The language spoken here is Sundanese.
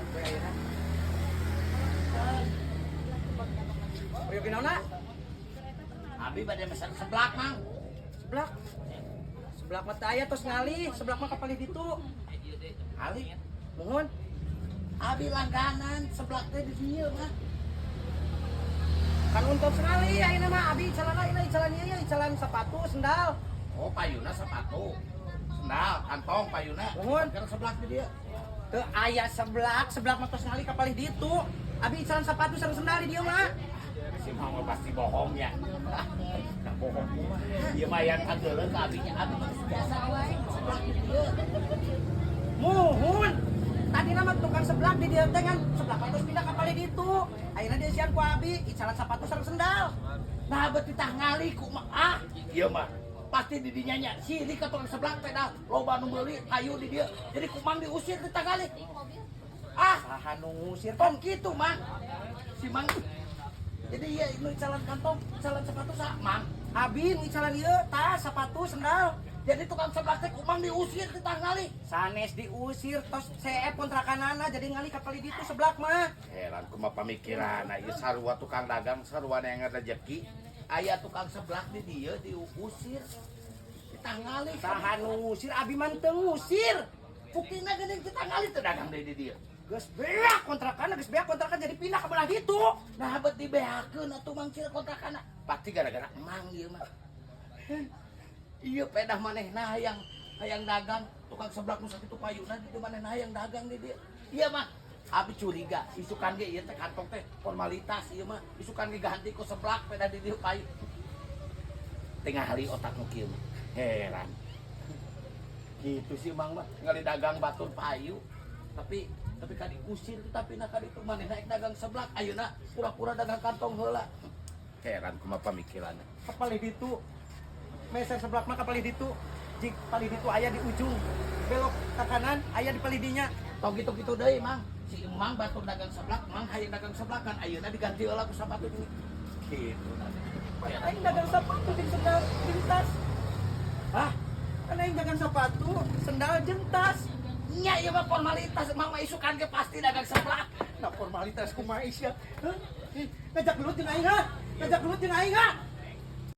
Heran poe ayeuna. Ayo ginauna? Abi bade mesen seblak, Mang. Seblak. Seblak mah teu aya, tos ngalih, seblak mah kapalih ditu. Ali, Muhun. Abi langganan seblak teh di dieu mah. Kan untuk sekali ayeuna mah abi icalan ayeuna, icalan ieu, icalan sepatu, sendal. Oh, payuna sepatu. Sendal, kantong payuna. Muhun. Keur seblak di dieu. Teu aya seblak, seblak mah tos ngalih kapalih ditu. Abi icalan sepatu sareng sendal di dieu mah. Si Mang mah pasti bohong ya. Ah, nah bohong mah. Ieu mah yang kageuleuh ka abinya. Abi mah geus biasa wae seblak di dieu. Muhun. Tadi nama tukang seblak di dieu teh kan seblak mah tos pindah kapalih ditu. Ayeuna dieusian ku abi icalan sepatu sareng sendal. Nah, bet titah ngalih ku mah. Ah, ieu mah pasti di dinya nya. Sirik ka tukang seblak teh dah. Loba nu meuli hayu di dieu. Jadi ku Mang diusir titah ngalih. Ah, Saha nu ngusir? Tong kitu, Mang. Si Mang. Jadi iya nu icalan kantong, icalan sepatu sa Mang. Abi nu icalan ieu tas, sepatu, sendal. Jadi tukang seblak teh ku Mang diusir titah ngalih. Sanes diusir, tos CF kontrakanana, jadi ngalih kapalih ditu seblak mah. Heran kumaha pamikiran, ieu sarua tukang dagang, sarua yang rezeki. Aya tukang seblak di dieu diusir. Titah ngalih. Saha nu ngusir? Abi mah teu ngusir. Buktina geuning titah ngalih teu dagang deui di dieu. Geus beak kontrakan, geus beak kontrakan, jadi pindah ke belah ditu. Nah, bet dibeakeun atuh Mang cil kontrakanna. Pasti gara-gara Mang ieu mah. Iya pedah manehna hayang hayang dagang tukang seblak nu sakitu payuna di manehna hayang dagang di dieu. Iya mah abi curiga isukan ge ieu teh kantong teh formalitas, ieu mah isukan ge ganti ku seblak pedah di dieu payu. Tingali otak nu kieu mah. Heran. Gitu sih Mang mah ngali dagang batur payu. Tapi kan diusir, tapi nah kan itu manehna naik dagang seblak, ayeuna pura-pura dagang kantong heula. Heran kumaha pamikiranna. Kapalih ditu. Meser seblak mah kapalih ditu. Jik palih ditu aya di ujung. Belok ke kanan aya di palih dinya. Tong gitu-gitu deui, Mang. Si Mang batur dagang seblak, Mang hayang dagang seblak kan ayeuna diganti heula ku sepatu ini. Gitu. Aing dagang sepatu jeung sendal jeung tas. Hah? Kan aing dagang sepatu, sendal jeung tas. Nya ieu mah formalitas, Mang mah isukan ge pasti dagang seblak. Nah, formalitas kumaha sia? Hah? Ngajak gelut jeung aing ha? Ngajak gelut jeung aing ha?